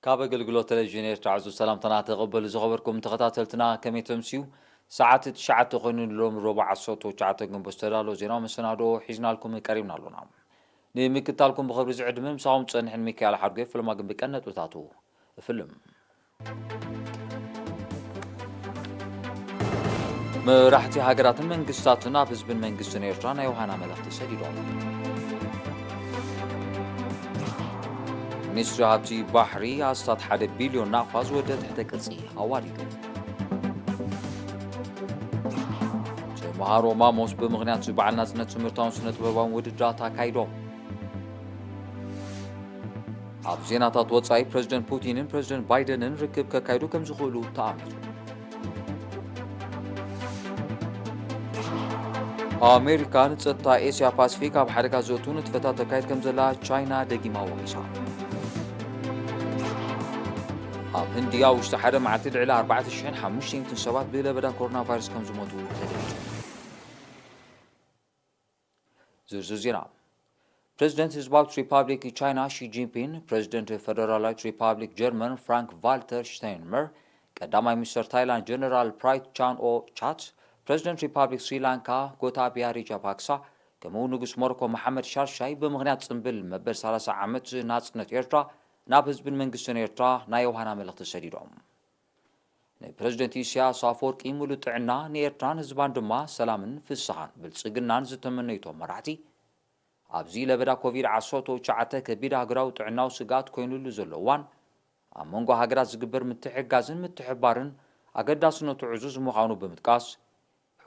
ካብ ኣገልግሎት ቴሌቪዥን ኤርትራ ዕዙዝ ሰላምታና ተቐበሉ ዝኸበርኩም ተኸታተልትና፣ ከመይ ተምስዩ? ሰዓት ትሽዓተ ኮይኑ ንሎሚ ረቡዕ ዓሰርተ ትሽዓተ ግንቦት ዝተዳለወ ዜናዊ መሰናድኦ ሒዝናልኩም ቀሪብና ኣሎና። ንምክትታልኩም ብኽብሪ ዝዕድምን ምሳኹም ጸንሕን ሚካኤል ሓድጎ። ፍልማ ግን ብቀን ነጥብታቱ እፍልም። መራሕቲ ሃገራትን መንግስታትን ኣብ ህዝብን መንግስትን ኤርትራ ናይ ዮሃና መልእኽቲ ሰዲዶም። ሚኒስትሪ ሃብቲ ባሕሪ ኣስታት ሓደ ቢልዮን ናቕፋ ዝወደድ ትሕተ ቅርጺ ኣዋዲዱ። ተምሃሮ ማሞስ ብምኽንያት በዓል ናጽነት ትምህርታውን ስነ ጥበባውን ውድድራት ኣካይዶም። ኣብ ዜናታት ወጻኢ፣ ፕረዚደንት ፑቲንን ፕረዚደንት ባይደንን ርክብ ከካይዱ ከም ዝኽእሉ ተኣሚቱ። ኣሜሪካ ንጸጥታ ኤስያ ፓሲፊክ ኣብ ሓደጋ ዘእቱ ንጥፈታት ተካይድ ከም ዘላ ቻይና ደጊማ ወቒሳ። ኣብ ህንዲ ኣብ ውሽጢ ሓደ መዓልቲ ልዕሊ ኣርባዕተ ሽሕን ሓሙሽተ ሚእትን ሰባት ብለበዳ ኮሮና ቫይረስ ከም ዝሞቱ ተገሊጹ። ዝርዝር ዜና። ፕረዚደንት ህዝባዊት ሪፓብሊክ ቻይና ሺ ጂንፒን፣ ፕረዚደንት ፈደራላዊት ሪፓብሊክ ጀርመን ፍራንክ ቫልተር ሽታይንመር፣ ቀዳማይ ሚኒስተር ታይላንድ ጀነራል ፕራዩት ቻን ኦ ቻት፣ ፕረዚደንት ሪፓብሊክ ስሪላንካ ጎታብያ ራጃፓክሳ፣ ከምኡ ንጉስ ሞሮኮ መሓመድ ሻርሻይ ብምኽንያት ጽምብል መበል ሰላሳ ዓመት ናጽነት ኤርትራ ናብ ህዝብን መንግስትን ኤርትራ ናይ ዮሃና መልእኽቲ ሰዲዶም። ንፕረዚደንት ኢሳያስ ኣፈወርቂ ምሉእ ጥዕና፣ ንኤርትራን ህዝባን ድማ ሰላምን ፍስሓን ብልጽግናን ዝተመነዩ እቶም መራሕቲ፣ ኣብዚ ለበዳ ኮቪድ ዓሰርተ ትሽዓተ ከቢድ ሃገራዊ ጥዕናዊ ስግኣት ኮይኑሉ ዘሎ እዋን፣ ኣብ መንጎ ሃገራት ዝግበር ምትሕግጋዝን ምትሕብባርን ኣገዳስነቱ ዕዙዝ ምዃኑ ብምጥቃስ፣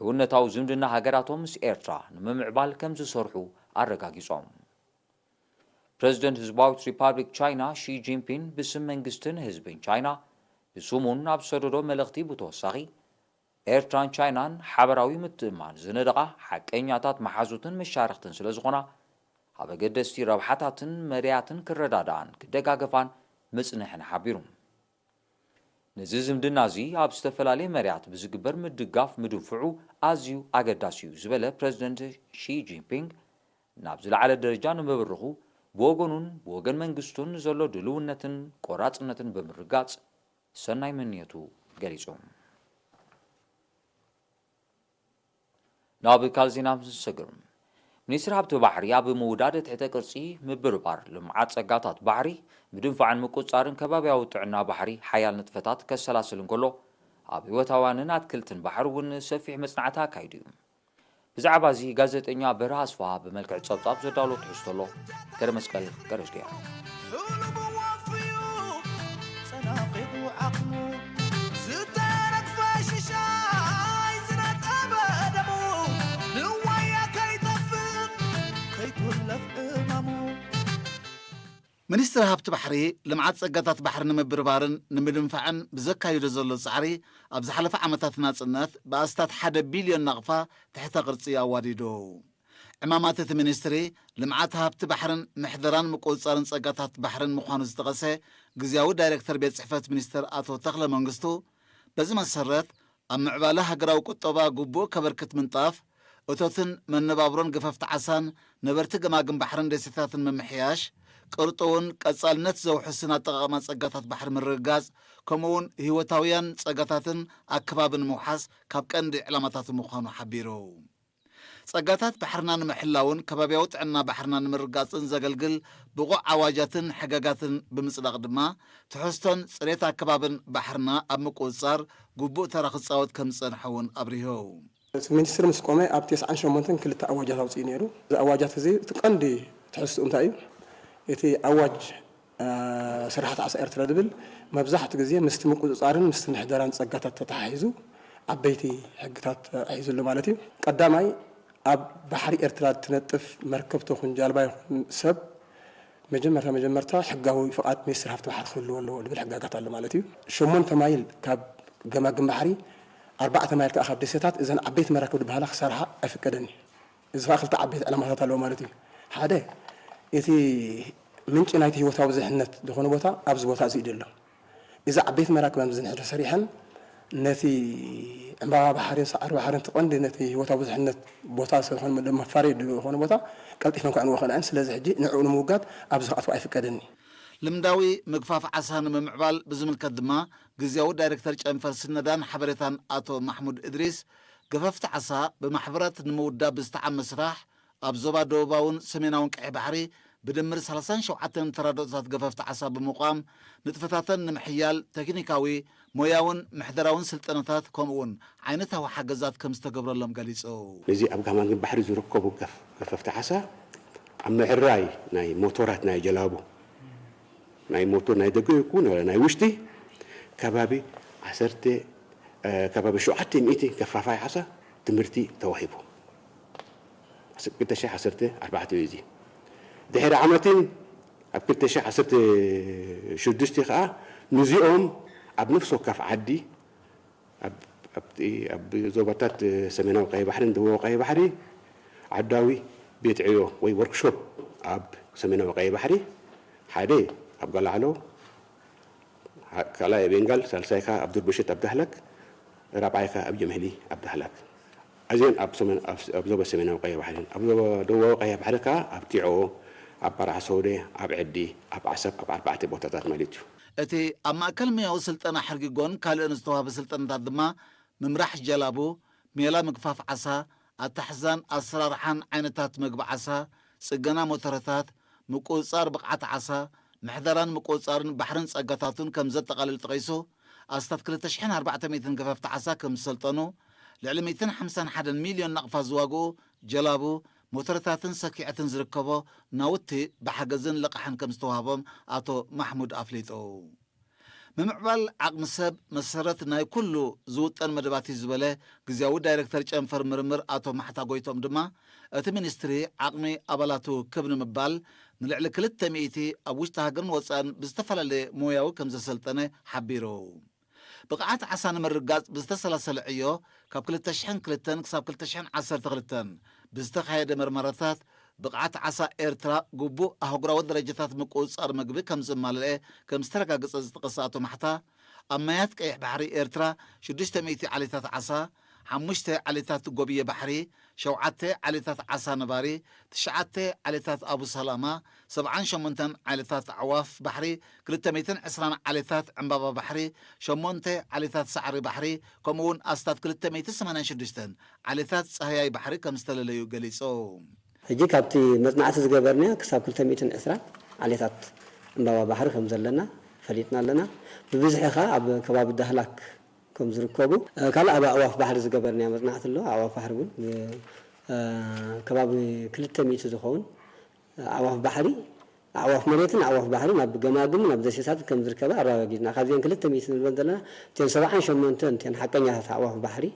ሕውነታዊ ዝምድና ሃገራቶም ምስ ኤርትራ ንምምዕባል ከም ዝሰርሑ ኣረጋጊጾም። ፕረዚደንት ህዝባዊት ሪፓብሊክ ቻይና ሺ ጂንፒን ብስም መንግስትን ህዝብን ቻይና ብስሙን ኣብ ዝሰደዶ መልእኽቲ ብተወሳኺ፣ ኤርትራን ቻይናን ሓበራዊ ምትእምማን ዝነደቓ ሓቀኛታት መሓዙትን መሻርኽትን ስለ ዝኾና፣ ኣብ ኣገደስቲ ረብሓታትን መዳያትን ክረዳድኣን ክደጋገፋን ምጽንሐን ሓቢሩ። ነዚ ዝምድና እዚ ኣብ ዝተፈላለየ መዳያት ብዝግበር ምድጋፍ ምድንፍዑ ኣዝዩ ኣገዳሲ እዩ ዝበለ ፕረዚደንት ሺ ጂንፒንግ፣ ናብ ዝለዓለ ደረጃ ንምብርኹ ብወገኑን ብወገን መንግስቱን ዘሎ ድልውነትን ቆራጽነትን ብምርጋጽ ሰናይ ምንየቱ ገሊጹ። ናብ ካልእ ዜና ንሰግር። ሚኒስትሪ ሃብቲ ባሕሪ ኣብ ምውዳድ ትሕተ ቅርጺ፣ ምብርባር ልምዓት ጸጋታት ባሕሪ፣ ምድንፋዕን ምቁጽጻርን ከባብያዊ ጥዕና ባሕሪ ሓያል ንጥፈታት ከሰላስል እንከሎ፣ ኣብ ህይወታውያንን ኣትክልትን ባሕሪ እውን ሰፊሕ መጽናዕቲ ኣካይዱ እዩ። ብዛዕባ እዚ ጋዜጠኛ በርሀ ኣስፍሃ ብመልክዕ ጸብጻብ ዘዳሎ ትሕዝቶ ኣሎ። ገረመስቀል ገረዝጊያ። ሕሉም ወፍዩ ጸናቒቑ ዓቕሙ ዝተረግፈ ሽሻይ ዝነጠበ ደሙ ንዋያ ከይጠፍእ ከይትውለፍ እማሙ። ሚኒስትሪ ሃብቲ ባሕሪ፣ ልምዓት ጸጋታት ባሕሪ ንምብርባርን ንምድንፋዕን ብዘካይዶ ዘሎ ጻዕሪ፣ ኣብ ዝሓለፈ ዓመታት ናጽነት ብኣስታት ሓደ ቢልዮን ናቕፋ ትሕተ ቅርጺ ኣዋዲዱ። ዕማማት እቲ ሚኒስትሪ፣ ልምዓት ሃብቲ ባሕርን ምሕደራን ምቁጽጻርን ጸጋታት ባሕርን ምዃኑ ዝጠቐሰ ግዝያዊ ዳይሬክተር ቤት ጽሕፈት ሚኒስተር ኣቶ ተኽለ መንግስቱ፣ በዚ መሰረት፣ ኣብ ምዕባለ ሃገራዊ ቁጠባ ግቡእ ከበርክት ምንጣፍ፣ እቶትን መነባብሮን ገፈፍቲ ዓሳን ነበርቲ ገማግም ባሕርን ደሴታትን ምምሕያሽ፣ ቅርጡውን ቀጻልነት ዘውሕስን ኣጠቓቕማ ጸጋታት ባሕሪ ምርግጋጽ፣ ከምኡ'ውን ህይወታውያን ጸጋታትን ኣከባብን ምውሓስ ካብ ቀንዲ ዕላማታት ምዃኑ ሓቢሩ። ጸጋታት ባሕርና ንምሕላውን ከባብያዊ ጥዕና ባሕርና ንምርጋጽን ዘገልግል ብቑዕ ኣዋጃትን ሕገጋትን ብምጽዳቕ ድማ፣ ትሕዝቶን ጽሬት ኣከባብን ባሕርና ኣብ ምቁጽጻር ግቡእ ተራ ክጻወት ከም ዝጸንሐ እውን ኣብሪሁ። እቲ ሚኒስትሪ ምስ ቆመ ኣብ ተስዓን ሸሞንተን ክልተ ኣዋጃት ኣውጺኡ ነይሩ። እዚ ኣዋጃት እዚ እቲ ቀንዲ ትሕዝትኡ እንታይ እዩ? እቲ ኣዋጅ፣ እ፣ ስራሕቲ ዓሳ ኤርትራ ዝብል መብዛሕትኡ ግዜ ምስቲ ምቁጽጻርን ምስቲ ምሕደራን ጸጋታት ተተሓሒዙ ዓበይቲ ሕግታት ኣሒዙ ኣሎ ማለት እዩ። ቀዳማይ፣ ኣብ ባሕሪ ኤርትራ እትነጥፍ መርከብ ትኹን ጃልባ ይኹን ሰብ መጀመርታ መጀመርታ ሕጋዊ ፍቓድ ሚኒስትሪ ሃብቲ ባሕሪ ክህልዎ ኣለዎ ዝብል ሕጋጋት ኣሎ ማለት እዩ። ሸሞንተ ማይል ካብ ገማግም ባሕሪ፣ ኣርባዕተ ማይል ከኣ ካብ ደሴታት እዘን ዓበይቲ መራክብ ዝበሃላ ክሰርሓ ኣይፍቀደን እዩ። እዚ ከኣ ክልተ ዓበይቲ ዕላማታት ኣለዎ ማለት እዩ። ሓደ፣ እቲ ምንጪ ናይቲ ህይወታዊ ብዝሕነት ዝኾነ ቦታ ኣብዚ ቦታ እዚ እዩ ዘሎ። እዚ ዓበይቲ መራክብ ኣብዚ ንሕድ ተሰሪሐን ነቲ ዕምባባ ባሕርን ሰዓሪ ባሕርን እቲ ቀንዲ ነቲ ህይወታዊ ብዙሕነት ቦታ ዝኾነ መፋረዪ ዝኾነ ቦታ ቀልጢፈን ከዕንዎ ይኽእላ እየን። ስለዚ ሕጂ ንዕኡ ንምውጋድ ኣብዚ ክኣትዋ ኣይፍቀድን እዩ። ልምዳዊ ምግፋፍ ዓሳ ንምምዕባል ብዝምልከት ድማ፣ ግዝያዊ ዳይሬክተር ጨንፈር ስነዳን ሓበሬታን ኣቶ ማሕሙድ እድሪስ፣ ገፈፍቲ ዓሳ ብማሕበራት ንምውዳብ ብዝተዓመ ስራሕ፣ ኣብ ዞባ ደቡባውን ሰሜናውን ቀይሕ ባሕሪ ብድምር ሰላሳን ሸውዓተን ተራድኦታት ገፈፍቲ ዓሳ ብምቋም፣ ንጥፈታተን ንምሕያል ቴክኒካዊ፣ ሞያውን ምሕደራውን ስልጠናታት፣ ከምኡውን ዓይነታዊ ሓገዛት ከም ዝተገብረሎም ገሊጹ። ነዚ ኣብ ጋማግም ባሕሪ ዝርከቡ ገፍ-፣ ገፈፍቲ ዓሳ ኣብ ምዕራይ ናይ ሞቶራት ናይ ጀላቡ፣ ናይ ሞቶር ናይ ደገ ይኩን ናይ ውሽጢ፣ ከባቢ ዓሰርተ፣ እ፣ ከባቢ ሸውዓተ ሚእቲ ገፋፋይ ዓሳ ትምህርቲ ተዋሂቡ። ክልተ ሽሕ ዓሰርተ ኣርባዕተ እዩ እዚ። ድሕሪ ዓመትን ኣብ ክልተ ሽሕ ዓሰርተ ሽዱሽተ ከኣ፣ ንዚኦም ኣብ ነፍሲ ወከፍ ዓዲ፣ ኣብ፣ ኣብቲ፣ ኣብ ዞባታት ሰሜናዊ ቀይ ባሕርን ደቡባዊ ቀይ ባሕሪ፣ ዓዳዊ ቤት ዕዮ ወይ ወርክሾፕ ኣብ ሰሜናዊ ቀይ ባሕሪ፣ ሓደ ኣብ ገላዕሎ፣ ካ-፣ ካልኣይ ኣብ ቤንጋል፣ ሳልሳይ ከኣ ኣብ ዱርብሽት ኣብ ዳህላክ፣ ራብዓይ ከኣ ኣብ ጀምህሊ ኣብ ዳህላክ። እዚአን ኣብ ሰሜን-፣ ኣብ፣ ኣብ ዞባ ሰሜናዊ ቀይሕ ባሕሪ። ኣብ ዞባ ደቡባዊ ቀይሕ ባሕሪ ከኣ ኣብ ቲዖ፣ ኣብ ባርዓ ሶውደ፣ ኣብ ዕዲ፣ ኣብ ዓሰብ፣ ኣብ ኣርባዕተ ቦታታት ማለት እዩ። እቲ ኣብ ማእከል ሞያዊ ስልጠና ሕርጊጎን ካልእን ዝተዋህበ ስልጠናታት ድማ፣ ምምራሕ ጀላቡ፣ ሜላ ምግፋፍ ዓሳ፣ ኣታሕዛን ኣሰራርሓን ዓይነታት መግቢ ዓሳ፣ ጽገና ሞተረታት፣ ምቁጽጻር ብቕዓት ዓሳ፣ ምሕደራን ምቁጽጻርን ባሕርን ጸጋታቱን ከም ዘጠቓልል ጠቒሱ፣ ኣስታት ክልተ ሽሕን ኣርባዕተ ሚእትን ገፈፍቲ ዓሳ ከም ዝሰልጠኑ፣ ልዕሊ ሚእትን ሓምሳን ሓደን ሚልዮን ናቕፋ ዝዋግኡ ጀላቡ፣ ሞተረታትን ሰኪዐትን ዝርከቦ ናውቲ ብሓገዝን ልቓሕን ከም ዝተዋህቦም ኣቶ ማሕሙድ ኣፍሊጡ። ምምዕባል ዓቕሚ ሰብ መሰረት ናይ ኩሉ ዝውጠን መደባት እዩ ዝበለ ግዝያዊ ዳይሬክተር ጨንፈር ምርምር ኣቶ ማሕታ ጎይቶም ድማ፣ እቲ ሚኒስትሪ ዓቕሚ ኣባላቱ ክብ ንምባል ንልዕሊ ክልተ ሚእቲ ኣብ ውሽጢ ሃገርን ወጻእን ብዝተፈላለየ ሞያዊ ከም ዘሰልጠነ ሓቢሩ። ብቕዓት ዓሳ ንምርጋጽ ብዝተሰላሰለ ዕዮ ካብ ክልተ ሽሕን ክልተን ክሳብ ክልተ ሽሕን ዓሰርተ ክልተን ብዝተኻየደ መርመራታት፣ ብቕዓት ዓሳ ኤርትራ ግቡእ ኣህጉራዊ ደረጃታት ምቁጽጻር መግቢ ከም ዘማልአ ከም ዝተረጋገጸ ዝጠቐሰ ኣቶ ማሕታ፣ ኣብ ማያት ቀይሕ ባሕሪ ኤርትራ ሽዱሽተ ሚእቲ ዓሌታት ዓሳ፣ ሓሙሽተ ዓሌታት ጎብየ ባሕሪ፣ ሸውዓተ ዓሌታት ዓሳ ነባሪ፣ ትሽዓተ ዓሌታት ኣቡሰላማ፣ ሰብዓን ሸሞንተን ዓሌታት ኣዕዋፍ ባሕሪ፣ ክልተ ሚእትን ዕስራን ዓሌታት ዕምባባ ባሕሪ፣ ሸሞንተ ዓሌታት ሳዕሪ ባሕሪ፣ ከምኡውን ኣስታት ክልተ ሚእቲ ሰማንያን ሽዱሽተን ዓሌታት ጻህያይ ባሕሪ ከም ዝተለለዩ ገሊጹ። ሕጂ ካብቲ መጽናዕቲ ዝገበርናዮ ክሳብ ክልተ ሚእትን ዕስራን ዓሌታት ዕምባባ ባሕሪ ከም ዘለና ፈሊጥና ኣለና። ብብዝሒ ኸኣ ኣብ ከባቢ ዳህላክ ከም ዝርከቡ፣ እ፣ ካልእ ኣብ ኣዕዋፍ ባሕሪ ዝገበርናዮ መጽናዕቲ ኣሎ። ኣዕዋፍ ባሕሪ እውን ብ-፣ እ፣ ከባቢ ክልተ ሚእቲ ዝኸውን ኣዕዋፍ ባሕሪ፣ ኣዕዋፍ መሬትን ኣዕዋፍ ባሕርን ኣብ ገማግምን ኣብ ደሴታት ከም ዝርከባ ኣረጋጊጽና። ካብዚአን ክልተ ሚእቲ ንብለን ዘለና፣ እተን ሰብዓን ሸሞንተን እተን ሓቀኛታት ኣዕዋፍ ባሕሪ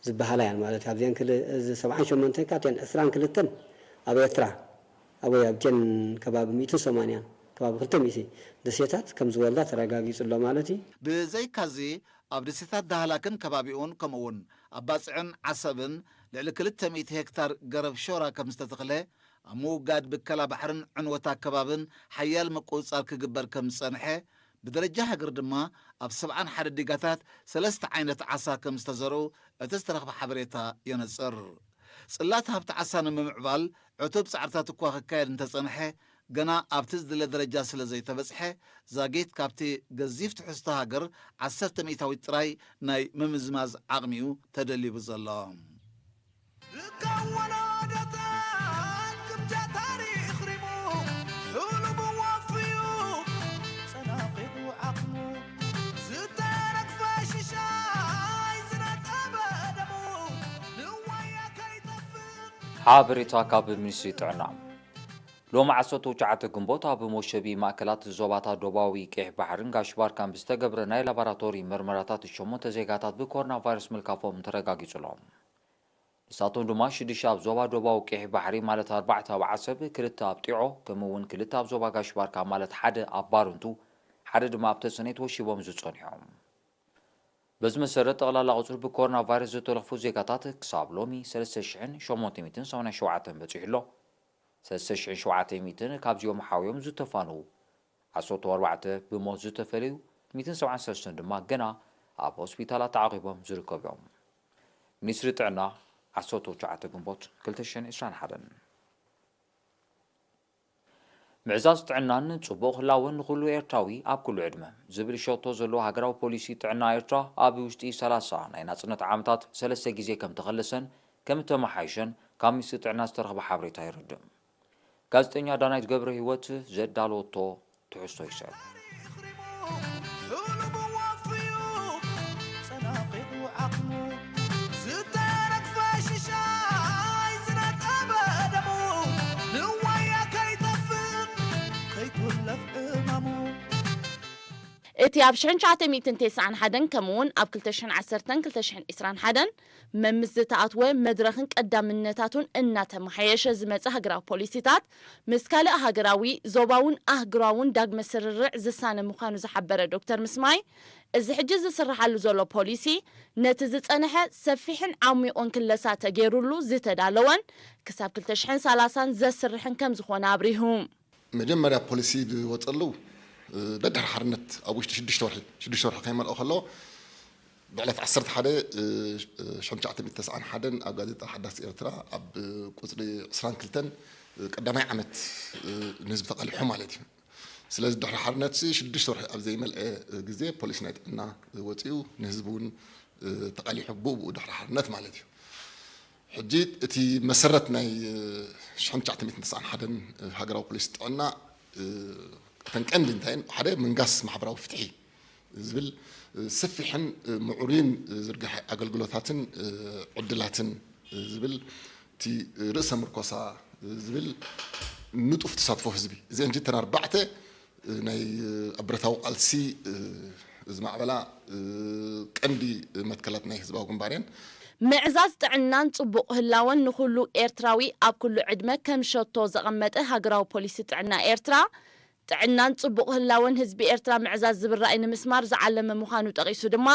ዝበሃላ እየን ማለት እዩ። ኣብዚአን ክል-፣ እዚ ሰብዓን ሸሞንተን ካብ እተን ዕስራን ክልተን ኣብ ኤርትራ፣ ኣብ፣ ኣብተን ከባቢ ሚእትን ሰማንያን፣ ከባቢ ክልተ ሚእቲ ደሴታት ከም ዝወልዳ ተረጋጊጹ ኣሎ ማለት እዩ። ብዘይካዚ፣ ኣብ ደሴታት ዳህላክን ከባቢኡን፣ ከምኡውን ኣብ ባጽዕን ዓሰብን ልዕሊ ክልተ ሚእቲ ሄክታር ገረብ ሾራ ከም ዝተተኽለ፣ ኣብ ምውጋድ ብከላ ባሕርን ዕንወት ኣከባብን ሓያል ምቁጽጻር ክግበር ከም ዝጸንሐ፣ ብደረጃ ሃገር ድማ ኣብ ሰብዓን ሓደ ዲጋታት ሰለስተ ዓይነት ዓሳ ከም ዝተዘርኡ እቲ ዝተረኽበ ሓበሬታ የነጽር። ጽላት ሃብቲ ዓሳ ንምምዕባል ዕቱብ ጻዕርታት እኳ ክካየድ እንተጸንሐ፣ ገና ኣብቲ ዝድለ ደረጃ ስለ ዘይተበጽሐ፣ ዛጊት ካብቲ ገዚፍ ትሕዝቶ ሃገር ዓሰርተ ሚእታዊት ጥራይ ናይ ምምዝማዝ ዓቕሚ'ዩ ተደሊቡ ዘሎ። ርካብ ወለዶታት ክብዳ ታሪኽ ሪሙ፣ ሕሉሙ ወፍዩ፣ ጸናቒቑ ዓቕሙ፣ ዝተረግፈ ሽሻይ ዝነጠበ ደሙ፣ ንዋያ ከይጠፍእ። ሓበሬታ ካብ ሚኒስትሪ ጥዕና። ሎሚ ዓሰርተ ትሽዓተ ግንቦት ኣብ መሸቢ ማእከላት ዞባታት ዶባዊ ቀይሕ ባሕርን ጋሽ ባርካን ብዝተገብረ ናይ ላቦራቶሪ መርመራታት ሸሞንተ ዜጋታት ብኮሮና ቫይረስ ምልካፎም ተረጋጊጹ ኣሎ። ንሳቶም ድማ ሽዱሽተ ኣብ ዞባ ዶባዊ ቀይሕ ባሕሪ ማለት ኣርባዕተ ኣብ ዓሰብ፣ ክልተ ኣብ ጢዖ፣ ከምኡ እውን ክልተ ኣብ ዞባ ጋሽ ባርካ ማለት ሓደ ኣብ ባርንቱ፣ ሓደ ድማ ኣብ ተሰነይ ተወሺቦም ዝጸንሑ እዮም። በዚ መሰረት ጠቕላላ ቁጽሪ ብኮሮና ቫይረስ ዝተለኽፉ ዜጋታት ክሳብ ሎሚ ሰለስተ ሽሕን ሸሞንተ ሚእትን ሰማንያን ሸውዓተን በጺሑ ኣሎ። ሰለስተ ሽሕን ሸውዓተ ሚእትን ካብዚኦም ሓውዮም ዝተፋንዉ፣ ዓሰርተ ኣርባዕተ ብሞት ዝተፈለዩ፣ ሚእትን ሰብዓን ሰለስተን ድማ ገና ኣብ ሆስፒታላት ተዓቒቦም ዝርከቡ እዮም። ሚኒስትሪ ጥዕና፣ ዓሰርተ ትሽዓተ ግንቦት ክልተ ሽሕን ዕስራን ሓደን። ምዕዛዝ ጥዕናን ጽቡቕ ህላወን ንኹሉ ኤርትራዊ ኣብ ኩሉ ዕድመ ዝብል ሸቶ ዘለዎ ሃገራዊ ፖሊሲ ጥዕና ኤርትራ ኣብ ውሽጢ ሰላሳ ናይ ናጽነት ዓመታት ሰለስተ ግዜ ከም ተኸለሰን ከም እተመሓየሸን ካብ ሚኒስትሪ ጥዕና ዝተረኽበ ሓበሬታ የረድእ። ጋዜጠኛ ዳናይት ገብረ ህይወት ዘዳለወቶ ትሕዝቶ ይስዕብ። እቲ ኣብ ሽሕን ትሽዓተ ሚእትን ተስዓን ሓደን ከምኡውን ኣብ ክልተ ሽሕን ዓሰርተን ክልተ ሽሕን ዕስራን ሓደን መምስ ዝተኣትወ መድረኽን ቀዳምነታቱን እናተመሓየሸ ዝመጸ ሃገራዊ ፖሊሲታት ምስ ካልእ ሃገራዊ፣ ዞባውን ኣህጉራውን ዳግመ ስርርዕ ዝሳነ ምዃኑ ዝሓበረ ዶክተር ምስማይ፣ እዚ ሕጂ ዝስርሓሉ ዘሎ ፖሊሲ ነቲ ዝጸንሐ ሰፊሕን ዓሚቑን ክለሳ ተገይሩሉ ዝተዳለወን ክሳብ ክልተ ሽሕን ሰላሳን ዘስርሕን ከም ዝኾነ ኣብሪሁ። መጀመርያ ፖሊሲ ዝወፀሉ በድሕሪ ሓርነት ኣብ ውሽጢ ሽዱሽተ ወርሒ ሽዱሽተ ወርሒ ከይመልኦ ከሎ ብዕለት ዓሰርተ ሓደ ሽሕን ትሽዓተ ሚእትን ተስዓን ሓደን ኣብ ጋዜጣ ሓዳስ ኤርትራ ኣብ ቁፅሪ ዕስራን ክልተን ቀዳማይ ዓመት ንህዝቢ ተቓሊሑ ማለት እዩ። ስለዚ ድሕሪ ሓርነት ሽዱሽተ ወርሒ ኣብ ዘይመልአ ግዜ ፖሊሲ ናይ ጥዕና ወፂኡ ንህዝቢ እውን ተቓሊሑ ብኡ ብኡ ድሕሪ ሓርነት ማለት እዩ። ሕጂ እቲ መሰረት ናይ ሽሕን ትሽዓተ ሚእትን ተስዓን ሓደን ሃገራዊ ፖሊሲ ጥዕና እተን ቀንዲ እንታይ ሓደ ምንጋስ ማሕበራዊ ፍትሒ ዝብል ሰፊሕን ምዕሩይን ዝርግሐ ኣገልግሎታትን ዕድላትን ዝብል እቲ ርእሰ ምርኮሳ ዝብል ንጡፍ ተሳትፎ ህዝቢ እዚአን እተን ኣርባዕተ ናይ ኣብ ብረታዊ ቃልሲ ዝማዕበላ ቀንዲ መትከላት ናይ ህዝባዊ ግንባር እየን። ምዕዛዝ ጥዕናን ጽቡቕ ህላወን ንኹሉ ኤርትራዊ ኣብ ኩሉ ዕድመ ከም ሸቶ ዘቐመጠ ሃገራዊ ፖሊሲ ጥዕና ኤርትራ፣ ጥዕናን ጽቡቕ ህላወን ህዝቢ ኤርትራ ምዕዛዝ ዝብል ራእይ ንምስማር ዝዓለመ ምዃኑ ጠቒሱ ድማ፣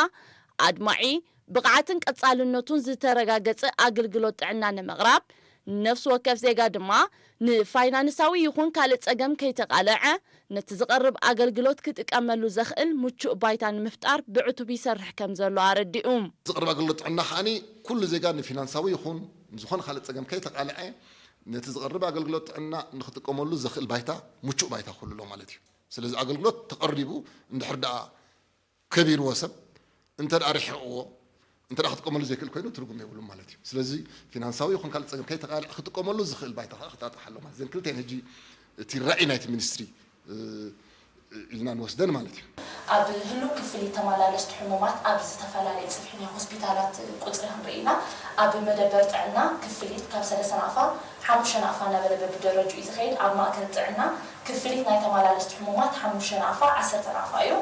ኣድማዒ፣ ብቕዓትን ቀጻልነቱን ዝተረጋገጸ ኣገልግሎት ጥዕና ንምቕራብ፣ ነፍሲ ወከፍ ዜጋ ድማ ንፋይናንሳዊ ይኹን ካልእ ጸገም ከይተቓልዐ፣ ነቲ ዝቐርብ ኣገልግሎት ክጥቀመሉ ዘኽእል ምቹእ ባይታ ንምፍጣር ብዕቱብ ይሰርሕ ከም ዘሎ ኣረዲኡ። ዝቐርብ ኣገልግሎት ጥዕና ከኣ ኩሉ ዜጋ ንፊናንሳዊ ይኹን ንዝኾነ ካልእ ጸገም ከይተቓልዐ፣ ነቲ ዝቐርብ ኣገልግሎት ጥዕና ንኽጥቀመሉ ዘኽእል ባይታ ምቹእ ባይታ ክህሉ ኣለዎ ማለት እዩ። ስለዚ ኣገልግሎት ተቐሪቡ እንድሕር ደኣ ከቢርዎ ሰብ እንተ ደኣ ርሒቕዎ እንተ ደኣ ክጥቀመሉ ዘይክእል ኮይኑ ትርጉም የብሉን ማለት እዩ። ስለዚ ፊናንሳዊ ይኹን ካልእ ጸገም ከይተቓልዐ ክጥቀመሉ ዝኽእል ባይታ ከኣ ክጣጥሕ ኣለዎ ማለት እዘን ክልቲኤን ሕጂ እቲ ራእይ ናይቲ ሚኒስትሪ ኢልና ንወስደን ማለት እዩ። ኣብ ህሉው ክፍሊት ተመላለስቲ ሕሙማት ኣብ ዝተፈላለየ ጽፍሒ ናይ ሆስፒታላት ቁጽሪ ክንርኢ ኢና። ኣብ መደበር ጥዕና ክፍሊት ካብ ሰለስተ ናቕፋ ሓሙሽተ ናቕፋ እናበለ በብደረጅኡ እዩ ዝኸይድ። ኣብ ማእከል ጥዕና ክፍሊት ናይ ተመላለስቲ ሕሙማት ሓሙሽተ ናቕፋ ዓሰርተ ናቕፋ እዩ።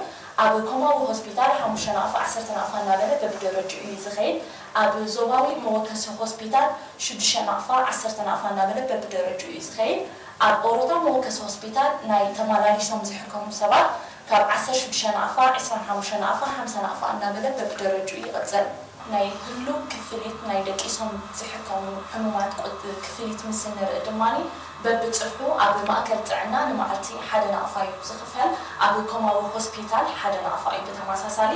ኣብ ኮማዊ ሆስፒታል ሓሙሽተ ናቕፋ ዓሰርተ ናቕፋ እናበለ በብደረጅኡ እዩ ዝኸይድ። ኣብ ዞባዊ መወከሲ ሆስፒታል ሽዱሽተ ናቕፋ ዓሰርተ ናቕፋ እናበለ በብደረጅኡ እዩ ዝኸይድ። ኣብ ኦሮታ መወከሲ ሆስፒታል ናይ ተመላሊሶም ዝሕከሙ ሰባት ካብ ዓሰርተ ሽዱሽተ ናቕፋ፣ ዕስራን ሓሙሽተ ናቕፋ፣ ሓምሳ ናቕፋ እናበለ በብደረጅኡ ይቕጽል። ናይ ህሉው ክፍሊት ናይ ደቂሶም ዝሕከሙ ሕሙማት ክፍሊት ምስ እንርኢ ድማ በብጽፍሑ ኣብ ማእከል ጥዕና ንመዓልቲ ሓደ ናቕፋ እዩ ዝኽፈል። ኣብ ኮማዊ ሆስፒታል ሓደ ናቕፋ እዩ። ብተመሳሳሊ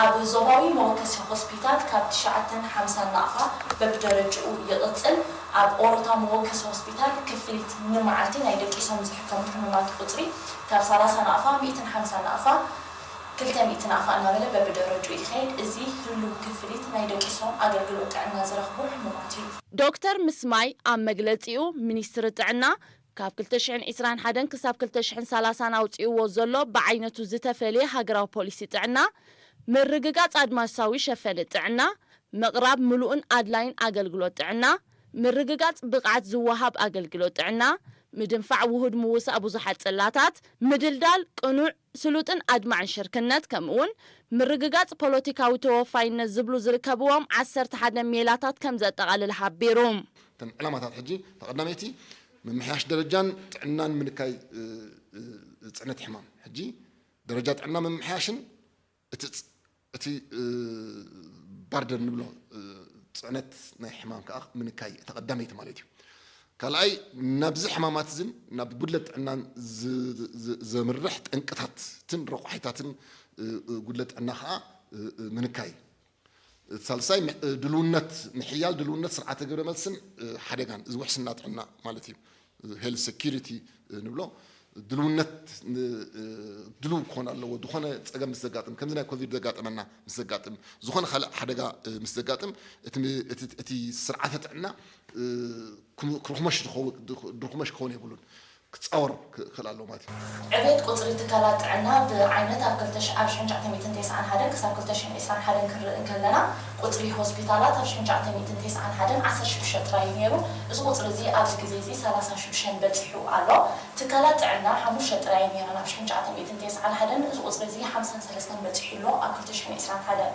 ኣብ ዞባዊ መወከሲ ሆስፒታል ካብ ትሽዓተን ሓምሳን ናቕፋ በብደረጅኡ ይቕጽል። ኣብ ኦሮታ መወከሲ ሆስፒታል ክፍሊት ንመዓልቲ ናይ ደቂሶም ዝሕከሙ ሕሙማት ቁጽሪ ካብ ሰላሳ ናቕፋ፣ ሚእትን ሓምሳን ናቕፋ፣ ክልተ ሚእቲ ናቕፋ እናበለ በብደረጅኡ ይኸይድ። እዚ ህሉው ክፍሊት ናይ ደቂሶም ኣገልግሎት ጥዕና ዝረኽቡ ሕሙማት እዩ። ዶክተር ምስማይ ኣብ መግለጺኡ፣ ሚኒስትሪ ጥዕና ካብ ክልተ ሽሕን ዕስራን ሓደን ክሳብ ክልተ ሽሕን ሰላሳን ኣውጺእዎ ዘሎ ብዓይነቱ ዝተፈልየ ሃገራዊ ፖሊሲ ጥዕና፣ ምርግጋጽ ኣድማሳዊ ሸፈነ ጥዕና፣ ምቕራብ ምሉእን ኣድላይን ኣገልግሎት ጥዕና፣ ምርግጋጽ ብቕዓት ዝወሃብ ኣገልግሎት ጥዕና፣ ምድንፋዕ ውሁድ ምውሳእ ብዙሓት ጽላታት፣ ምድልዳል ቅኑዕ፣ ስሉጥን ኣድማዕን ሽርክነት፣ ከምኡውን ምርግጋጽ ፖለቲካዊ ተወፋይነት ዝብሉ ዝርከብዎም ዓሰርተ ሓደ ሜላታት ከም ዘጠቓልል ሓቢሩ። እተን ዕላማታት ሕጂ እታ ቀዳመይቲ ምምሕያሽ ደረጃን ጥዕናን ምንካይ ጽዕነት ሕማም። ሕጂ ደረጃ ጥዕና ምምሕያሽን እቲ እቲ ባርደር ንብሎ ፅዕነት ናይ ሕማም ከዓ ምንካይ እታ ቀዳመይቲ ማለት እዩ። ካልኣይ ናብዚ ሕማማት እዝን ናብ ጉድለት ጥዕናን ዘምርሕ ጠንቅታትን ረቋሒታትን ጉድለት ጥዕና ከዓ ምንካይ። ሳልሳይ ድልውነት ምሕያል ድልውነት ስርዓተ ግብረ መልስን ሓደጋን እዚ ውሕስና ጥዕና ማለት እዩ። ሄልት ሴኪሪቲ ንብሎ ድልውነት ን-፣ እ፣ ድልው ክኾን ኣለዎ። ዝኾነ ጸገም ምስ ዘጋጥም፣ ከምዚ ናይ ኮቪድ ዘጋጠመና ምስ ዘጋጥም፣ ዝኾነ ካልእ ሓደጋ፣ እ፣ ምስ ዘጋጥም፣ እቲ ም-፣ እቲ፣ እቲ ስርዓተ ጥዕና፣ እ፣ ክም-፣ ክርኽመሽ ዝኸው-፣ ድርኽመሽ ክኸውን የብሉን። ክጻወር ክኽእል ኣለዎ ማለት እዩ። ዕቤት ቁጽሪ ትካላት ጥዕና ብዓይነት ኣብ ክልተ ሺሕ፣ ኣብ ሽሕን ትሽዓተ ሚእትን ተስዓን ሓደን ክሳብ ክልተ ሺሕን ዕስራን ሓደን ክንርኢ እንከለና፣ ቁጽሪ ሆስፒታላት ኣብ ሽሕን ትሽዓተ ሚእትን ተስዓን ሓደን ዓሰርተ ሽዱሽተ ጥራይ እዩ ነይሩ። እዚ ቁጽሪ እዚ ኣብዚ ግዜ እዚ ሰላሳ ሽዱሽተ በጺሑ ኣሎ። ትካላት ጥዕና ሓሙሽተ ጥራይ እየን ነይረን ኣብ ሽሕን ትሽዓተ ሚእትን ተስዓን ሓደን። እዚ ቁጽሪ እዚ ሓምሳን ሰለስተን በጺሑ ኣሎ ኣብ ክልተ ሽሕን ዕስራን ሓደን።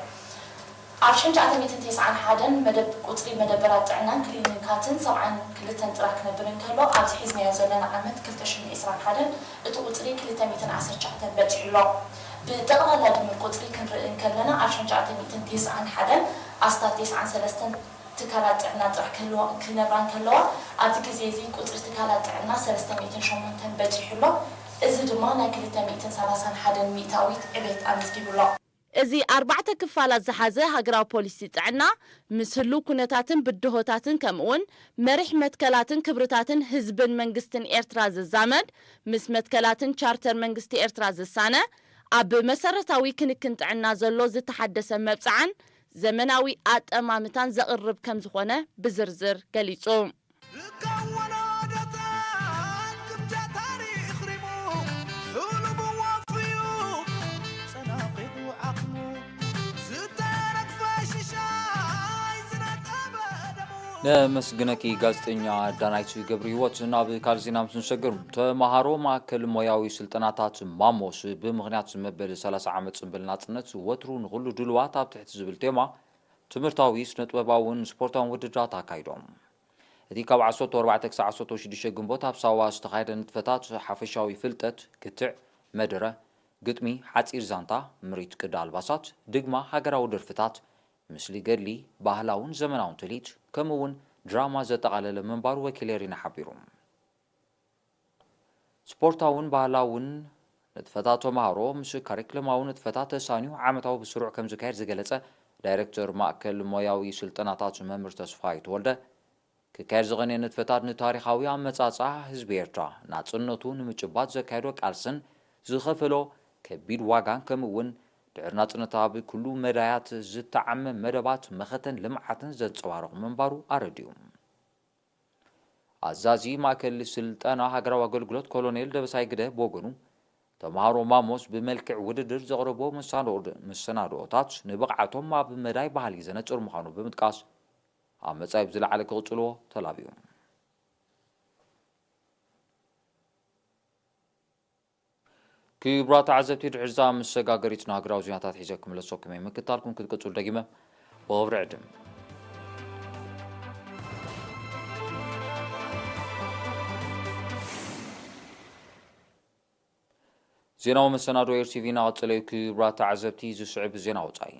ኣብ ሽሕን ትሽዓተ ሚእትን ተስዓን ሓደን መደብ ቁጽሪ መደበራት ጥዕናን ክሊኒካትን ሰብዓን ክልተን ጥራሕ ክነብር እንከሎ፣ ኣብዚ ሒዝናዮ ዘለና ዓመት ክልተ ሽሕን ዕስራን ሓደን እቲ ቁጽሪ ክልተ ሚእትን ዓሰርተ ትሽዓተን በጺሑ ኣሎ። ብጠቕላላ ድምር ቁጽሪ ክንርኢ እንከለና፣ ኣብ ሽሕን ትሽዓተ ሚእትን ተስዓን ሓደን ኣስታት ተስዓን ሰለስተን ትካላት ጥዕና ጥራሕ ክህልዎ-፣ ክነብራ እንከለዋ፣ ኣብዚ ግዜ እዚ ቁጽሪ ትካላት ጥዕና ሰለስተ ሚእትን ሸሞንተን በጺሑ ኣሎ። እዚ ድማ ናይ ክልተ ሚእትን ሰላሳን ሓደን ሚእታዊት ዕቤት ኣመዝጊቡ ኣሎ። እዚ ኣርባዕተ ክፋላት ዝሓዘ ሃገራዊ ፖሊሲ ጥዕና፣ ምስ ህሉው ኩነታትን ብድሆታትን ከምኡውን መሪሕ መትከላትን ክብርታትን ህዝብን መንግስትን ኤርትራ ዝዛመድ፣ ምስ መትከላትን ቻርተር መንግስቲ ኤርትራ ዝሳነ፣ ኣብ መሰረታዊ ክንክን ጥዕና ዘሎ ዝተሓደሰ መብጽዓን ዘመናዊ ኣጠማምታን ዘቕርብ ከም ዝኾነ ብዝርዝር ገሊጹ። ርካብ ወለዶታት ግምጃ ታሪኽ ሪሙ፣ ሕሉሙ ወፍዩ፣ ጸናቒቱ ዓቕሙ፣ ዝተረግፈ ሽሻይ ዝነጠበ ደሙ። ነመስግነኪ ጋዜጠኛ ዳናይት ገብረ ህይወት። ናብ ካልእ ዜና ምስ ንሰግር፣ ተመሃሮ ማእከል ሞያዊ ስልጠናታት ማሞስ ብምኽንያት መበል ሰላሳ ዓመት ጽንብል ናጽነት ወትሩ ንኹሉ ድሉዋት ኣብ ትሕቲ ዝብል ቴማ ትምህርታዊ፣ ስነ-ጥበባውን ስፖርታውን ውድድራት ኣካይዶም። እቲ ካብ ዓሰርተ ኣርባዕተ ክሳብ ዓሰርተ ሽዱሽተ ግንቦት ኣብ ሳዋ ዝተኻየደ ንጥፈታት ሓፈሻዊ ፍልጠት፣ ክትዕ፣ መደረ፣ ግጥሚ፣ ሓጺር ዛንታ፣ ምርኢት ቅዲ ኣልባሳት፣ ድግማ ሃገራዊ ደርፍታት፣ ምስሊ ገድሊ፣ ባህላውን ዘመናውን ትልሂት፣ ከምኡ እውን ድራማ ዘጠቓለለ ምንባሩ ወኪለይ ሪና ሓቢሩ። ስፖርታውን ባህላውን ንጥፈታት ተምሃሮ ምስ ካሪክለማዊ ንጥፈታት ተሳንዩ ዓመታዊ ብስሩዕ ከም ዝካየድ ዝገለጸ ዳይሬክተር ማእከል ሞያዊ ስልጠናታት መምህር ተስፋይ ተወልደ፣ ክካየድ ዝቐነየ ንጥፈታት ንታሪኻዊ ኣመጻጽኣ ህዝቢ ኤርትራ ናጽነቱ ንምጭባጥ ዘካየዶ ቃልስን ዝኸፈሎ ከቢድ ዋጋን ከምኡ እውን ድሕሪ ናጽነት ኣብ ኩሉ መዳያት ዝተዓመ መደባት መኸተን ልምዓትን ዘንጸባርቕ ምንባሩ ኣረዲኡ። ኣዛዚ ማእከል ስልጠና ሃገራዊ ኣገልግሎት ኮሎኔል ደበሳይ ግደ ብወገኑ፣ ተምሃሮ ማሞስ ብመልክዕ ውድድር ዘቕረቦ መሳንዶ-፣ መሰናድኦታት ንብቕዓቶም ኣብ መዳይ ባህሊ ዘነጽር ምዃኑ ብምጥቃስ፣ ኣብ መጻኢ ብዝለዓለ ክቕጽልዎ ተላብዩ። ክቡራት ተዓዘብቲ፣ ድሕሪ እዛ መሰጋገሪት ንሃገራዊ ዜናታት ሒዘ ክምለሰኩም እየ። ምክትታልኩም ክትቅጽሉ ደጊመ ብኽብሪ ዕድም። ዜናዊ መሰናዶ ኤር ቲቪ እናቐጸለ እዩ። ክቡራት ተዓዘብቲ፣ ዝስዕብ ዜና ወጻኢ።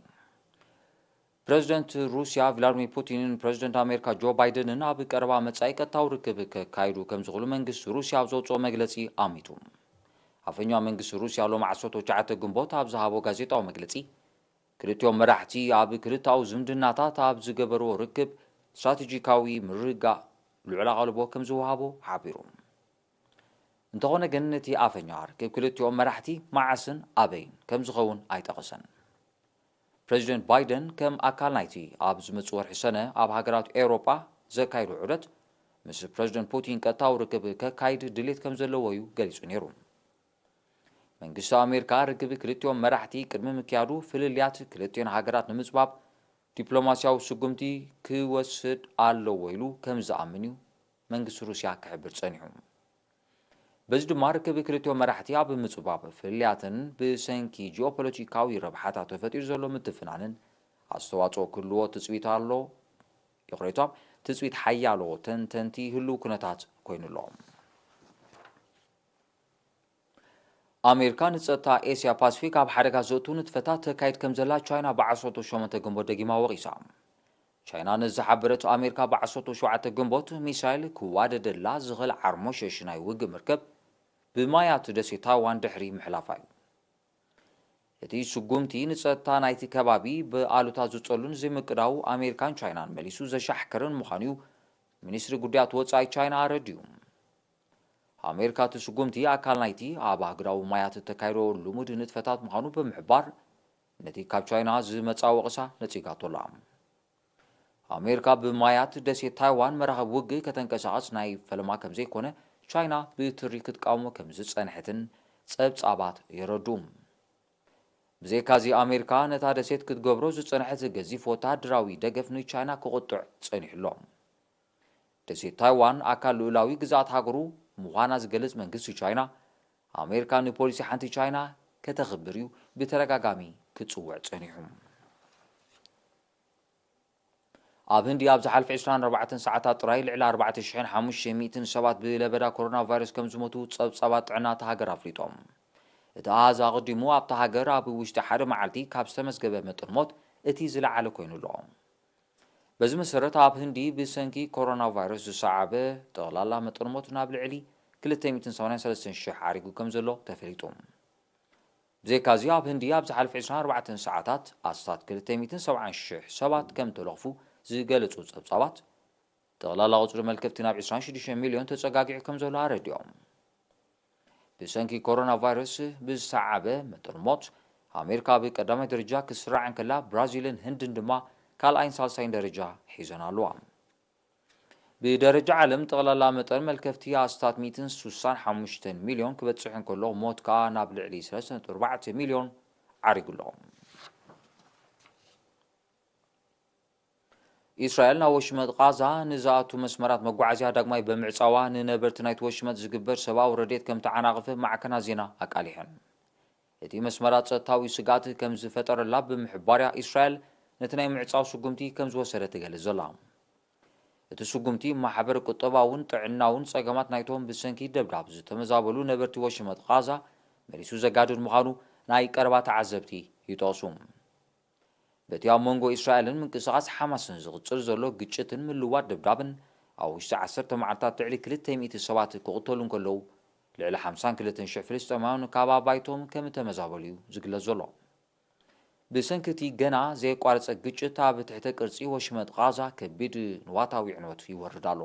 ፕረዚደንት ሩስያ ቭላድሚር ፑቲንን ፕረዚደንት ኣሜሪካ ጆ ባይደንን ኣብ ቀረባ መጻኢ ቀጥታዊ ርክብ ከካይዱ ከም ዝኽእሉ መንግስቲ ሩስያ ኣብ ዘውጽኦ መግለጺ ኣሚቱ። ኣፈኛ መንግስቲ ሩስያ ሎሚ ዓሰርተ ትሽዓተ ግንቦት ኣብ ዝሃቦ ጋዜጣዊ መግለጺ፣ ክልቲኦም መራሕቲ ኣብ ክልተኣዊ ዝምድናታት ኣብ ዝገበርዎ ርክብ ስትራቴጂካዊ ምርግጋእ ልዑል ኣቓልቦ ከም ዝወሃቦ ሓቢሩ። እንተኾነ ግን፣ እቲ ኣፈኛ ርክብ ክልቲኦም መራሕቲ መዓስን ኣበይን ከም ዝኸውን ኣይጠቐሰን። ፕረዚደንት ባይደን ከም ኣካል ናይቲ ኣብ ዝመጽእ ወርሒ ሰነ ኣብ ሃገራት ኤውሮጳ ዘካይዶ ዑደት፣ ምስ ፕረዚደንት ፑቲን ቀጥታዊ ርክብ ከካይድ ድሌት ከም ዘለዎ እዩ ገሊጹ ነይሩ። መንግስቲ ኣሜሪካ ርክብ ክልቲኦም መራሕቲ ቅድሚ ምክያዱ፣ ፍልልያት ክልቲኦን ሃገራት ንምጽባብ ዲፕሎማስያዊ ስጉምቲ ክወስድ ኣለዎ ኢሉ ከም ዝኣምን እዩ መንግስቲ ሩስያ ክሕብር ጸኒሑ። በዚ ድማ ርክብ ክልቲኦም መራሕቲ ኣብ ምጽባብ ፍልልያትን ብሰንኪ ጂኦፖለቲካዊ ረብሓታት ተፈጢሩ ዘሎ ምትፍናንን ኣስተዋጽኦ ክህልዎ ትጽቢት ኣሎ። ይቕሬታ፣ ትጽቢት ሓያሎ ተንተንቲ ህሉው ኩነታት ኮይኑ ኣሎ። ኣሜሪካ ንጸጥታ ኤስያ ፓሲፊክ ኣብ ሓደጋ ዘእቱ ንጥፈታት ተካይድ ከም ዘላ ቻይና ብ ዓሰርተ ሸሞንተ ግንቦት ደጊማ ወቒሳ። ቻይና ንዝሓበረት ኣሜሪካ ብ ዓሰርተ ሸውዓተ ግንቦት ሚሳይል ክዋደደላ ዝኽእል ዓርሞሸሽ ናይ ውግእ መርከብ ብማያት ደሴት ታይዋን ድሕሪ ምሕላፋ እዩ። እቲ ስጉምቲ ንጸጥታ ናይቲ ከባቢ ብኣሉታ ዝጸሉን ዘይምቅዳው ኣሜሪካን ቻይናን መሊሱ ዘሻሕከረን ምዃኑ እዩ ሚኒስትሪ ጉዳያት ወጻኢ ቻይና ኣረዲኡ። ኣሜሪካ እቲ ስጉምቲ ኣካል ናይቲ ኣብ ኣህጉራዊ ማያት እተካይዶ ልሙድ ንጥፈታት ምዃኑ ብምሕባር፣ ነቲ ካብ ቻይና ዝመጻ ወቐሳ ነጺጋቶ ኣላ። ኣሜሪካ ብማያት ደሴት ታይዋን መራኸብ ውግእ ከተንቀሳቐስ ናይ ፈለማ ከም ዘይኮነ፣ ቻይና ብትሪ ክትቃወሞ ከም ዝጸንሐትን ጸብጻባት የረድኡ። ብዘይካዚ፣ ኣሜሪካ ነታ ደሴት ክትገብሮ ዝጸንሐት ገዚፍ ወተሃደራዊ ደገፍ ንቻይና ክቕጥዕ ጸኒሑ ኣሎ። ደሴት ታይዋን ኣካል ልኡላዊ ግዝኣት ሃገሩ ምዃና ዝገልጽ መንግስቲ ቻይና፣ ኣሜሪካ ንፖሊሲ ሓንቲ ቻይና ከተኽብር እዩ ብተደጋጋሚ ክጽውዕ ጸኒሑ። ኣብ ህንዲ ኣብ ዝሓለፈ ዕስራን ኣርባዕተን ሰዓታት ጥራይ ልዕሊ ኣርባዕተ ሽሕን ሓሙሽተ ሚእትን ሰባት ብለበዳ ኮሮና ቫይረስ ከም ዝሞቱ ጸብጻባት ጥዕና እታ ሃገር ኣፍሊጦም። እቲ ኣሃዝ ኣቐዲሙ ኣብታ ሃገር ኣብ ውሽጢ ሓደ መዓልቲ ካብ ዝተመዝገበ መጠን ሞት እቲ ዝለዓለ ኮይኑ ኣሎ። በዚ መሰረት፣ ኣብ ህንዲ ብሰንኪ ኮሮና ቫይረስ ዝሰዓበ ጠቕላላ መጠን ሞት ናብ ልዕሊ ክልተ ሚእትን ሰማንያን ሰለስተን ሽሕ ዓሪጉ ከም ዘሎ ተፈሊጡ። ብዘይካዚ፣ ኣብ ህንዲ ኣብ ዝሓለፈ ዕስራን ኣርባዕተን ሰዓታት ኣስታት ክልተ ሚእትን ሰብዓን ሽሕ ሰባት ከም ተለኽፉ ዝገለጹ ጸብጻባት፣ ጠቕላላ ቁጽሪ መልከፍቲ ናብ ዕስራን ሽዱሽተ ሚልዮን ተጸጋጊዑ ከም ዘሎ ኣረዲኦም። ብሰንኪ ኮሮና ቫይረስ ብዝሰዓበ መጠን ሞት፣ ኣሜሪካ ብቀዳማይ ደረጃ ክስራዕ እንከላ፣ ብራዚልን ህንድን ድማ ካልኣይን ሳልሳይን ደረጃ ሒዘን ኣለዋ። ብደረጃ ዓለም፣ ጠቕላላ መጠን መልከፍቲ ኣስታት ሚእትን ስሳን ሓሙሽተን ሚልዮን ክበጽሕ እንከሎ፣ ሞት ከኣ ናብ ልዕሊ ሰለስተ ነጥቢ ኣርባዕተ ሚልዮን ዓሪጉ ኣሎ። ኢስራኤል ናብ ወሽመጥ ቃዛ ንዝኣቱ መስመራት መጓዓዝያ ዳግማይ ብምዕጻዋ፣ ንነበርቲ ናይቲ ወሽመጥ ዝግበር ሰብኣዊ ረድኤት ከም ተዓናቕፈ ማዕከናት ዜና ኣቃሊሐን። እቲ መስመራት ጸጥታዊ ስግኣት ከም ዝፈጠረላ ብምሕባርያ፣ ኢስራኤል ነቲ ናይ ምዕጻው ስጉምቲ ከም ዝወሰደት ትገልጽ ዘላ። እቲ ስጉምቲ ማሕበረ ቁጠባውን ጥዕናውን ጸገማት ናይቶም ብሰንኪ ደብዳብ ዝተመዛበሉ ነበርቲ ወሽመጥ ቃዛ መሊሱ ዘጋድድ ምዃኑ ናይ ቀረባ ተዓዘብቲ ይጠቕሱ። በቲ ኣብ መንጎ ኢስራኤልን ምንቅስቓስ ሓማስን ዝቕጽል ዘሎ ግጭትን ምልዋጥ ደብዳብን፣ ኣብ ውሽጢ ዓሰርተ መዓልታት ልዕሊ ክልተ ሚእቲ ሰባት ክቕተሉ እንከለዉ፣ ልዕሊ ሓምሳን ክልተን ሽሕ ፍልስጤማውያን ካብ ኣባይቶም ከም እተመዛበሉ እዩ ዝግለጽ ዘሎ። ብሰንኪ እቲ ገና ዘየቋረጸ ግጭት፣ ኣብ ትሕተ ቅርጺ ወሽመጥ ቓዛ ከቢድ ንዋታዊ ዕንወት ይወርድ ኣሎ።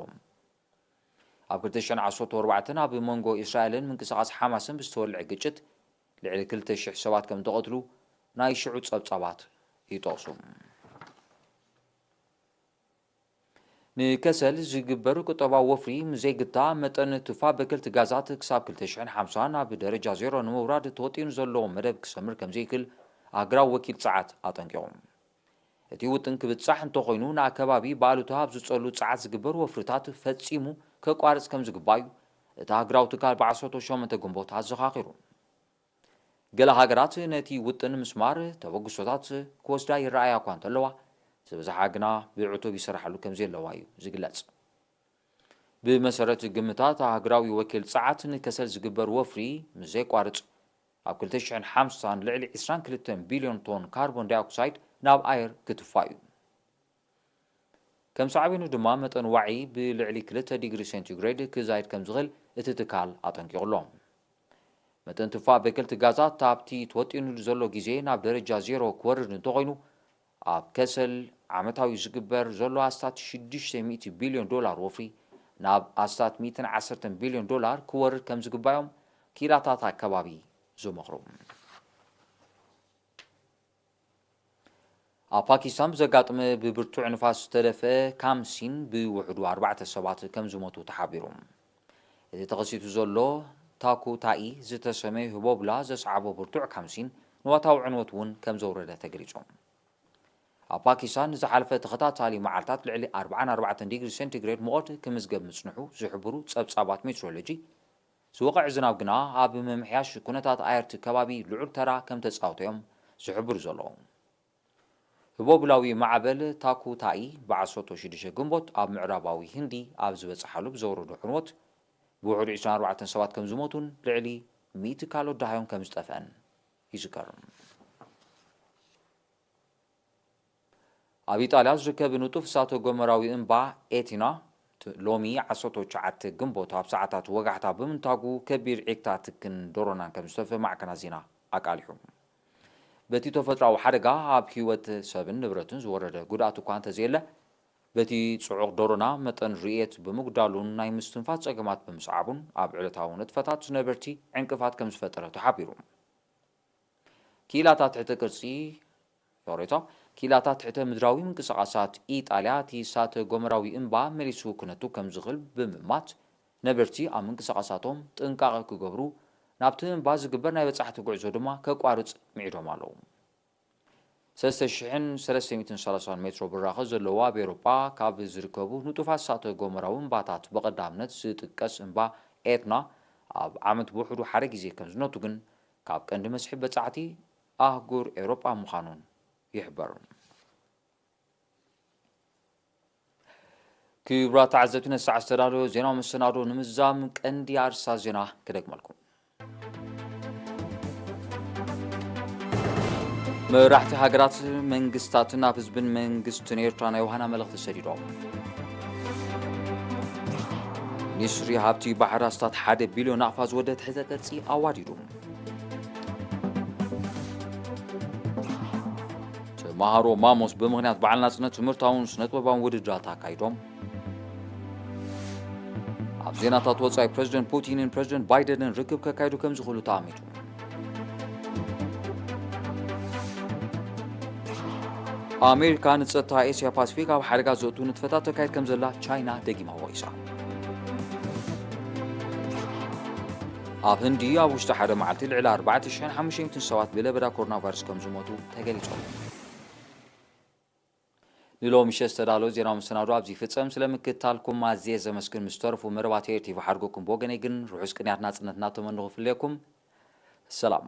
ኣብ ክልተ ሽሕን ዓሰርተ ኣርባዕተን ኣብ መንጎ እስራኤልን ምንቅስቓስ ሓማስን ብዝተወልዐ ግጭት፣ ልዕሊ ክልተ ሽሕ ሰባት ከም ተቐትሉ ናይ ሽዑ ጸብጻባት ይጠቕሱ። ንከሰል ዝግበር ቁጠባዊ ወፍሪ ምስ ዘይግታ፣ መጠን ቱፋ በከልቲ ጋዛት ክሳብ ክልተ ሽሕን ሓምሳን ኣብ ደረጃ ዜሮ ንምውራድ ተወጢኑ ዘሎ መደብ ክሰምር ከም ዘይክእል ኣህጉራዊ ወኪል ጸዓት ኣጠንቂቑ። እቲ ውጥን ክብጻሕ እንተኾይኑ፣ ንኣከባቢ ብኣሉታ ኣብ ዝጸሉ ጸዓት ዝግበር ወፍርታት ፈጺሙ ከቋርጽ ከም ዝግባእ እዩ እቲ ኣህጉራዊ ትካል ብዓሰርተ ሸሞንተ ግንቦት ኣዘኻኺሩ። ገለ ሃገራት ነቲ ውጥን ምስማር ተበግሶታት ክወስዳ ይረኣያ እኳ እንተለዋ፣ ዝበዝሓ ግና ብዕቱብ ይሰርሓሉ ከም ዘለዋ እዩ ዝግለጽ። ብመሰረት ግምታት ኣህጉራዊ ወኪል ጸዓት፣ ንከሰል ዝግበር ወፍሪ ምስ ዘየቋርጽ፣ ኣብ ክልተ ሽሕን ሓምሳን ልዕሊ ዕስራን ክልተን ቢልዮን ቶን ካርቦን ዳይኦክሳይድ ናብ ኣየር ክትፋ እዩ። ከም ሳዕቤኑ ድማ፣ መጠን ዋዒ ብልዕሊ ክልተ ዲግሪ ሴንቲግሬድ ክዛይድ ከም ዝኽእል እቲ ትካል ኣጠንቂቑ ኣሎ። መጠን ትፋ በከልቲ ጋዛት ኣብቲ ተወጢኑሉ ዘሎ ግዜ ናብ ደረጃ ዜሮ ክወርድ እንተኾይኑ፣ ኣብ ከሰል ዓመታዊ ዝግበር ዘሎ ኣስታት ሽዱሽተ ሚእቲ ቢልዮን ዶላር ወፍሪ ናብ ኣስታት ሚእትን ዓሰርተን ቢልዮን ዶላር ክወርድ ከም ዝግባዮም ክኢላታት ኣከባቢ ዝመኽሩ። ኣብ ፓኪስታን ብዘጋጥመ ብብርቱዕ ንፋስ ዝተደፍአ ካምሲን ብውሕዱ ኣርባዕተ ሰባት ከም ዝሞቱ ተሓቢሩ። እቲ ተኸሲቱ ዘሎ ታኩታኢ ዝተሰመየ ህቦብላ ዘስዓቦ ብርቱዕ ካምሲን ንዋታዊ ዕንወት እውን ከም ዘውረደ ተገሊጹ። ኣብ ፓኪስታን ንዝሓለፈ ተኸታታሊ መዓልታት ልዕሊ ኣርባዓን ኣርባዕተን ዲግሪ ሴንቲግሬድ ሙቐት ክምዝገብ ምጽንሑ ዝሕብሩ ጸብጻባት ሜትሮሎጂ፣ ዝወቕዕ ዝናብ ግና ኣብ ምምሕያሽ ኩነታት ኣየር እቲ ከባቢ ልዑል ተራ ከም ተጻወተ እዮም ዝሕብሩ ዘለዉ። ህቦብላዊ ማዕበል ታኩታኢ ብዓሰርተ ሽዱሽተ ግንቦት ኣብ ምዕራባዊ ህንዲ ኣብ ዝበጽሓሉ ብዘውረዶ ዕንወት፣ ብውሕዱ ዕስራን ኣርባዕተን ሰባት ከም ዝሞቱን ልዕሊ ሚእቲ ካልኦት ደሃዮም ከም ዝጠፍአን ይዝከር። ኣብ ኢጣልያ ዝርከብ ንጡፍ እሳተ ጎመራዊ እምባ ኤቲና፣ ት-፣ ሎሚ ዓሰርተ ትሽዓተ ግንቦት ኣብ ሰዓታት ወጋሕታ ብምንታጉ ከቢድ ዒግታ ትክን ዶሮናን ከም ዝተፈ ማዕከናት ዜና ኣቃሊሑ። በቲ ተፈጥሮኣዊ ሓደጋ ኣብ ህይወት ሰብን ንብረትን ዝወረደ ጉድኣት እኳ እንተዘየለ፣ በቲ ጽዑቕ ዶሮና መጠን ርእየት ብምጉዳሉን ናይ ምስትንፋስ ጸገማት ብምስዓቡን ኣብ ዕለታዊ ንጥፈታት ነበርቲ ዕንቅፋት ከም ዝፈጠረ ተሓቢሩ። ክኢላታት ትሕተ ቅርጺ ዮሬታ፣ ክኢላታት ትሕተ ምድራዊ ምንቅስቓሳት ኢጣልያ እቲ እሳተ ጎመራዊ እምባ መሊሱ ክነቱ ከም ዝኽእል ብምእማት ነበርቲ ኣብ ምንቅስቓሳቶም ጥንቃቐ ክገብሩ፣ ናብቲ እምባ ዝግበር ናይ በጻሕቲ ጉዕዞ ድማ ከቋርጽ ምዒዶም ኣለዉ። ሰለስተ ሽሕን ሰለስተ ሚእትን ሰላሳን ሜትሮ ብራኸ ዘለዎ ኣብ ኤውሮጳ ካብ ዝርከቡ ንጡፋት እሳተ ጎመራዊ እምባታት ብቐዳምነት ዝጥቀስ እምባ ኤትና ኣብ ዓመት ብውሕዱ ሓደ ግዜ ከም ዝነቱ ግን ካብ ቀንዲ መስሕብ በጻሕቲ ኣህጉር ኤውሮጳ ምዃኑን ይሕበር። ክቡራት ተዓዘብቲ ነሳዕ ዝተዳለወ ዜናዊ መሰናዶ ንምዛም ቀንዲ ኣርሳ ዜና ክደግመልኩም። መራሕቲ ሃገራት መንግስታትን ኣብ ህዝብን መንግስትን ኤርትራ ናይ ውሃና መልእኽቲ ሰዲዶም። ሚኒስትሪ ሃብቲ ባሕሪ ኣስታት ሓደ ቢልዮን ናቕፋ ዝወደ ትሕተ ቅርጺ ኣዋዲዱ። ተምሃሮ ማሞስ ብምኽንያት በዓል ናጽነት ትምህርታውን ስነጥበባውን ውድድራት ኣካይዶም። ኣብ ዜናታት ወጻኢ ፕረዚደንት ፑቲንን ፕረዚደንት ባይደንን ርክብ ከካይዱ ከም ዝኽእሉ ተኣሚቱ። ኣሜሪካ ንጸጥታ ኤስያ ፓሲፊክ ኣብ ሓደጋ ዘእቱ ንጥፈታት ተካይድ ከም ዘላ ቻይና ደጊማ ወቒሳ። ኣብ ህንዲ ኣብ ውሽጢ ሓደ መዓልቲ ልዕሊ ኣርባዕተ ሽሕን ሓሙሽተ ሚእትን ሰባት ብለበዳ ኮሮና ቫይረስ ከም ዝሞቱ ተገሊጹ። ንሎሚ ምሸት ዝተዳለወ ዜናዊ መሰናዶ ኣብዚ ይፍጸም። ስለ ምክትታልኩም ኣዝየ ዘመስግን። ምስ ተረፉ መደባት ኤር ቲቪ ሓድጎኩም። ብወገነይ ግን ርሑስ ቅንያት ናጽነት እናተመነኹ ክፍለየኩም። ሰላም።